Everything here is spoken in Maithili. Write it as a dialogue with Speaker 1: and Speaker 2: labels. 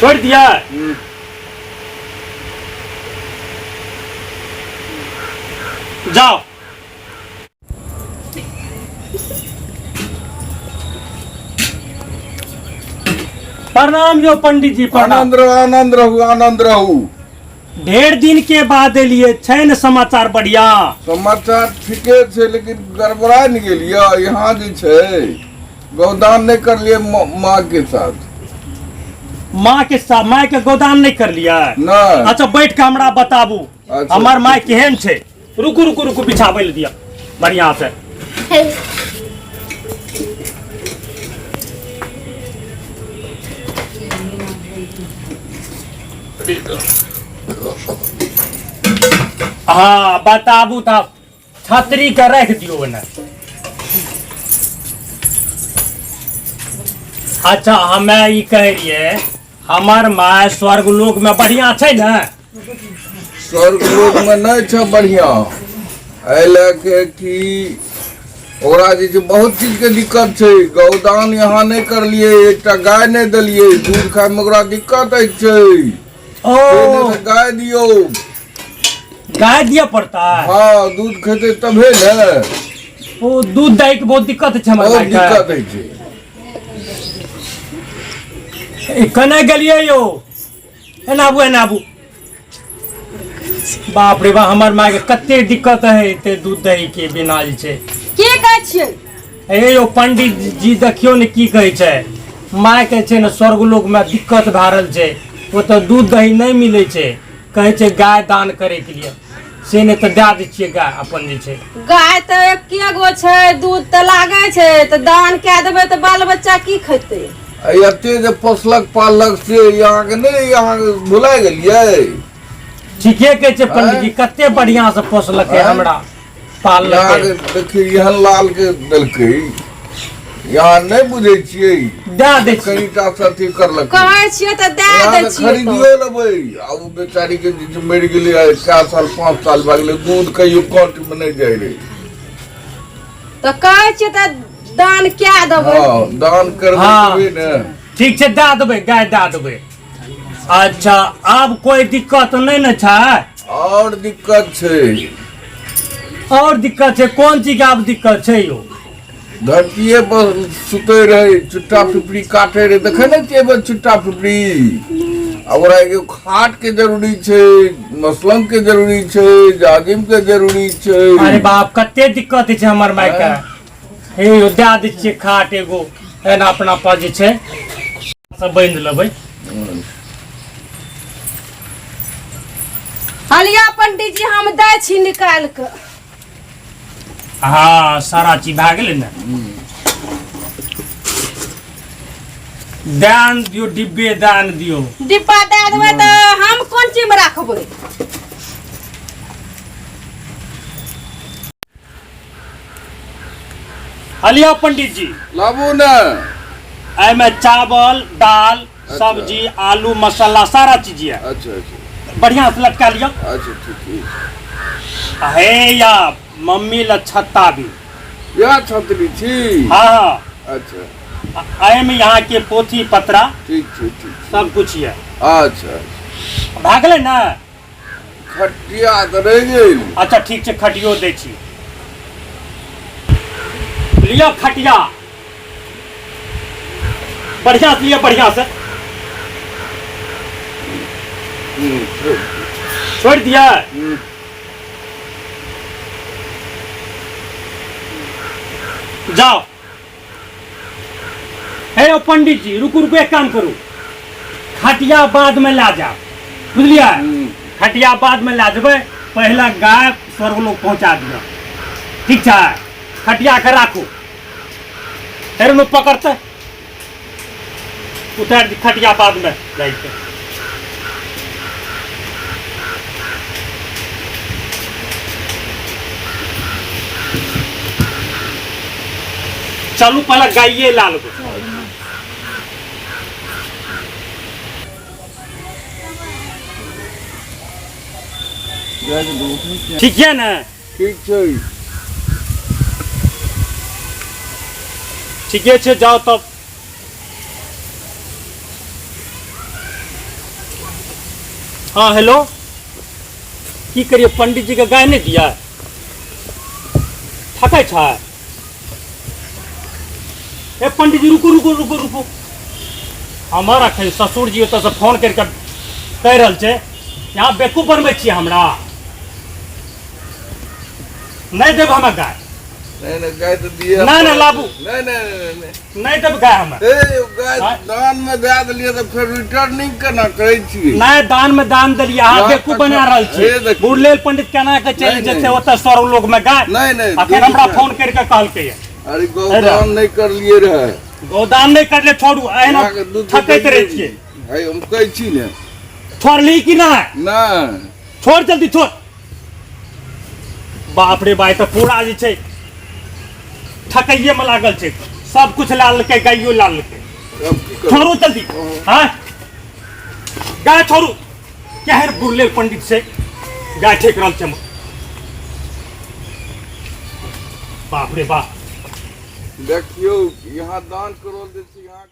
Speaker 1: छोड़ि दिया। जाओ। प्रणाम यो पंडित जी, प्रणाम।
Speaker 2: आनंद रहू, आनंद रहू, आनंद रहू।
Speaker 1: ढेर दिन के बाद एलिए, छै ने समाचार बढ़िया?
Speaker 2: समाचार ठीके छै, लेकिन गड़बड़ा ने गेलियै। यहाँ जे छै गौदान नहि करलियै माँ के साथ।
Speaker 1: माँ के साथ? माय के गोदान नहीं करलियै?
Speaker 2: नहि।
Speaker 1: अच्छा, बैठ के हमरा बताबू।
Speaker 2: अच्छा।
Speaker 1: हमर माय केहन छै? रुकू रुकू रुकू, बिछाबै लए दिअ बढ़िया से। हाँ, बताबू तब। छतरी के राखि दियौ ओने। अच्छा, हमे ई कहै रहियै, हमर माय स्वर्ग लोक में बढ़िया छै ने?
Speaker 2: स्वर्ग लोक में नहि छै बढ़िया, एहि लए के कि ओकरा जे छै बहुत चीज के दिक्कत छै। गौदान यहाँ नहि करलियै, एकटा गाय नहि देलियै, दूध खाय में ओकरा दिक्कत होइ छै।
Speaker 1: ओ।
Speaker 2: से नहि तऽ गाय दियौ।
Speaker 1: गाय दिअ पड़ता है?
Speaker 2: हँ, दूध खेतै तभे ने।
Speaker 1: ओ, दूध दही के बहुत दिक्कत छै हमर
Speaker 2: बहुत
Speaker 1: गाय के।
Speaker 2: दिक्कत होइ छै।
Speaker 1: ए, कने गेलियै यौ? एना आबू, एना आबू। बाप रे बाप, हमर माय के कते दिक्कत है एते दूध दही के बिना जे छै।
Speaker 3: की कहै छियै?
Speaker 1: हे यौ पंडित जी, देखियौ ने की कहै छै। माय के छै ने स्वर्ग लोक में दिक्कत भए रहल छै, ओतऽ दूध दही नहि मिलै छै। कहै छै गाय दान करे के लिए, से नहि तऽ दए दै छियै गाय अपन जे छै।
Speaker 3: गाय तऽ एके गो छै, दूध तऽ लागै छै, तऽ दान कए देबै तऽ बाल बच्चा की खेतै?
Speaker 2: आ एते जे पोसलक पाललक से अहाँके नहि, अहाँ भुला गेलियै?
Speaker 1: ठीके कहै छै पंडित जी, कते बढ़िया से पोसलकै हमरा, पाललकै।
Speaker 2: अहाँके देखियौ, एहन लाल के देलकै, यहाँ नहि बुझै छियै।
Speaker 1: दए दै छियै।
Speaker 2: कनिटा से अथी करलकै।
Speaker 3: कहै छियै तऽ दए दै
Speaker 2: अहाँके
Speaker 3: छियै तऽ।
Speaker 2: खरीदियो लेबै। आ ओ बेचारी के जे छै मरि गेलै आइ 4 साल 5 साल भए गेलै, दूध कहियो काँट मे नहि जाइ रहै।
Speaker 3: तऽ कहै छियै तऽ दान कए देबै।
Speaker 2: हँ, दान करबै तबे ने।
Speaker 1: ठीक छै, दए देबै, गाय दए देबै। अच्छा, आब कोई दिक्कत नहि ने छै?
Speaker 2: आओर दिक्कत छै।
Speaker 1: और दिक्कत छै? कोन चीज के आब दिक्कत छै यौ?
Speaker 2: धरतीये पर सुते रहे, चुट्टा पिपरी काटे रहे, देखे नहि छियै बस चुट्टा पिपरी। आ ओकरा एगो खाट के जरूरी छै, मसलंग के जरूरी छै, जाजिम के जरूरी छै।
Speaker 1: अरे बाप, कते दिक्कत छै हमर माय के। हे यौ, दए दै छियै खाट एगो, एना अपना पास जे छै सब बान्हि लेबै।
Speaker 3: हलिया पंडित जी, हम दै छी निकालि कऽ।
Speaker 1: हाँ, सारा चीज भए गेलै ने। दान दियौ, डिब्बे दान दियौ।
Speaker 3: डिब्बा दए देबै तऽ हम कोन चीजमे राखबै?
Speaker 1: हलिया पंडित जी।
Speaker 2: लाबू ने।
Speaker 1: एहिमे चावल, दाल, सब्जी, आलू, मसाला सारा चीज है।
Speaker 2: अच्छा अच्छा।
Speaker 1: बढ़िया से लटका लियो।
Speaker 2: अच्छा, ठीक ठीक।
Speaker 1: हे या मम्मी ला छत्ता भी।
Speaker 2: यह छतरी छी?
Speaker 1: हाँ हाँ।
Speaker 2: अच्छा।
Speaker 1: एहिमे यहाँ के पोथी पत्रा।
Speaker 2: ठीक ठीक ठीक।
Speaker 1: सब कुछ है।
Speaker 2: अच्छा अच्छा।
Speaker 1: भए गेलै ने?
Speaker 2: खटिया तऽ रहि गेल।
Speaker 1: अच्छा, ठीक छै, खटियो दै छी। लिअ खटिया, बढ़िया से लिअ, बढ़िया से। छोड़ि दिअ। जाओ। हे यौ पंडित जी, रुकू रुकू, एक काम करू, खटिया बाद में ला जाओ, बुझलियै? खटिया बाद में ला जेबै, पहला गाय स्वर्ग लोक पहुंचा दिअ। ठीक छै? खटिया के राखू, फेर में पकड़ते उतार दी। खटिया बाद में जाइके। चलू, पहले गाइये ला लेबै। ठीक है ने?
Speaker 2: ठीक छै।
Speaker 1: ठीके छै, जाओ तब। हाँ हेलो, की करिए पंडित जी के गाय नहीं दिया थकै छै? ए पंडित जी रुकू रुकू रुकू रुकू, हमर अखन ससुर जी ओतऽ से फोन करि कऽ कहि रहल छै यहाँ बेवकूफ बनबै छियै हमरा, नहि देब हमे गाय।
Speaker 2: नहीं नहीं गाय तो दिए।
Speaker 1: नहीं, नहीं, लाबू।
Speaker 2: नहीं नहीं नहीं नहीं
Speaker 1: नहि देब गाय हमे।
Speaker 2: ए गाय
Speaker 1: आँय?
Speaker 2: दान में दए देलियै तऽ फेर रिटर्निंग केना करै छियै?
Speaker 1: नहि, दान में दान देलियै, अहाँ
Speaker 2: ना,
Speaker 1: बेवकूफ बना रहल
Speaker 2: हे
Speaker 1: छी।
Speaker 2: देखियौ।
Speaker 1: बुढ़लेल पंडित केना के चलि
Speaker 2: नहि,
Speaker 1: जेतै
Speaker 2: नहि।
Speaker 1: ओतऽ स्वर्ग लोक में गाय?
Speaker 2: नहीं नहीं
Speaker 1: अखन हमरा फोन करि कऽ कहलकै।
Speaker 2: अरे गौदान नहि करलियै रहए।
Speaker 1: गोदाम नहि करले, छोड़ू, एहिना
Speaker 2: अहाँके दूध
Speaker 1: थकैत रहै छियै।
Speaker 2: है हम कहै छी ने।
Speaker 1: छोड़ली कि नहि?
Speaker 2: नहि।
Speaker 1: छोड़, जल्दी छोड़। बाप रे बाप, तऽ पूरा जे छै ठकैये में लागल छै, सब कुछ ला लेलकै, गाइयो ला लेलकै।
Speaker 2: अब की करू?
Speaker 1: छोड़ू जल्दी। हाँ गाय छोड़ू। केहन बुढ़ले पंडित छै, गाय ठेक रहल छै हमर। बाप रे बाप।
Speaker 2: देखियौ यहाँ दान करोल दै छी यहाँ।